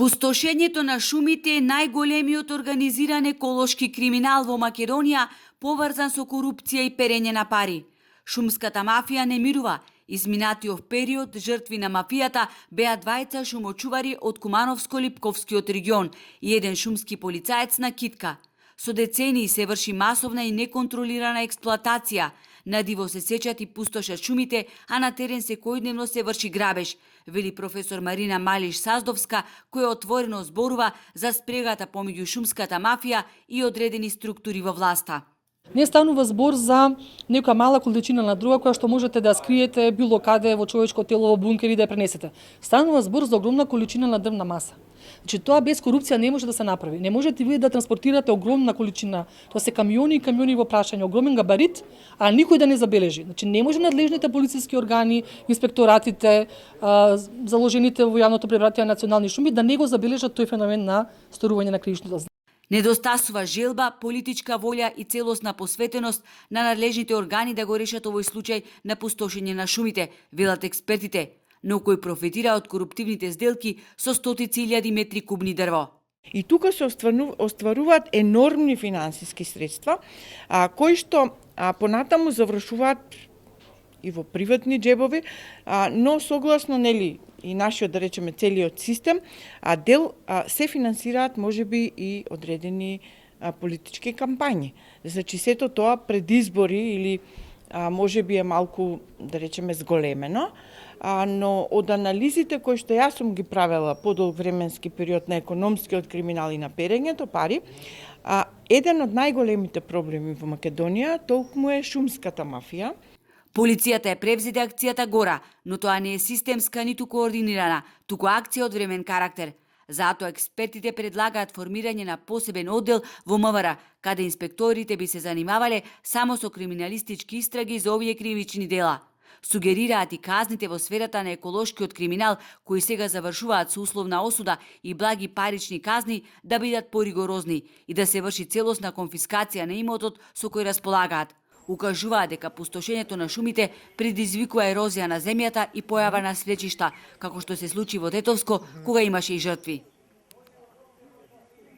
Пустошењето на шумите е најголемиот организиран еколошки криминал во Македонија, поврзан со корупција и перење на пари. Шумската мафија не мирува. Изминатиот период жртви на мафијата беа двајца шумочувари од Кумановско-Липковскиот регион и еден шумски полицаец на Китка. Со децении се врши масовна и неконтролирана експлоатација. Надиво се сечат и пустошат шумите, а на терен секојдневно се врши грабеж, вели професор Марина Малиш-Саздовска, која отворено зборува за спрегата помеѓу шумската мафија и одредени структури во власта. Не станува збор за нека мала количина на дрва која што можете да скриете било каде во човечко тело, во бункер и да ја пренесете. Станува збор за огромна количина на дрвна маса. Значи тоа без корупција не може да се направи. Не можете вие да транспортирате огромна количина, тоа се камиони и камиони во прашање, огромен габарит, а никој да не забележи. Значи не може надлежните полициски органи, инспекторатите, заложените во јавното пребратие на национални шуми да не го забележат тој феномен на сторување на кривично дело. Недостасува желба, политичка волја и целосна посветеност на надлежните органи да го решат овој случај на пустошење на шумите, велат експертите, но кои профитира од коруптивните сделки со стотици илјади метри кубни дрво. И тука се остваруваат енормни финансиски средства, кои што понатаму завршуваат и во приватни џебови, но согласно и нашиот, да речеме, целиот систем, дел се финансираат можеби и одредени политички кампањи. Значи сето тоа пред избори или можеби е малку, да речеме, зголемено, но од анализите кои што јас сум ги правела подолг временски период на економскиот криминал и на перењето пари, еден од најголемите проблеми во Македонија толкму е шумската мафија. Полицијата е превзеде акцијата Гора, но тоа не е системска ниту координирана, туку акција од времен карактер. Затоа експертите предлагаат формирање на посебен оддел во МВР, каде инспекторите би се занимавале само со криминалистички истраги за овие кривични дела. Сугерираат и казните во сферата на еколошкиот криминал, кои сега завршуваат со условна осуда и благи парични казни, да бидат поригорозни и да се врши целосна конфискација на имотот со кој располагаат. Укажуваат дека пустошењето на шумите предизвикува ерозија на земјата и појава на свлечишта, како што се случи во Тетовско, кога имаше и жртви.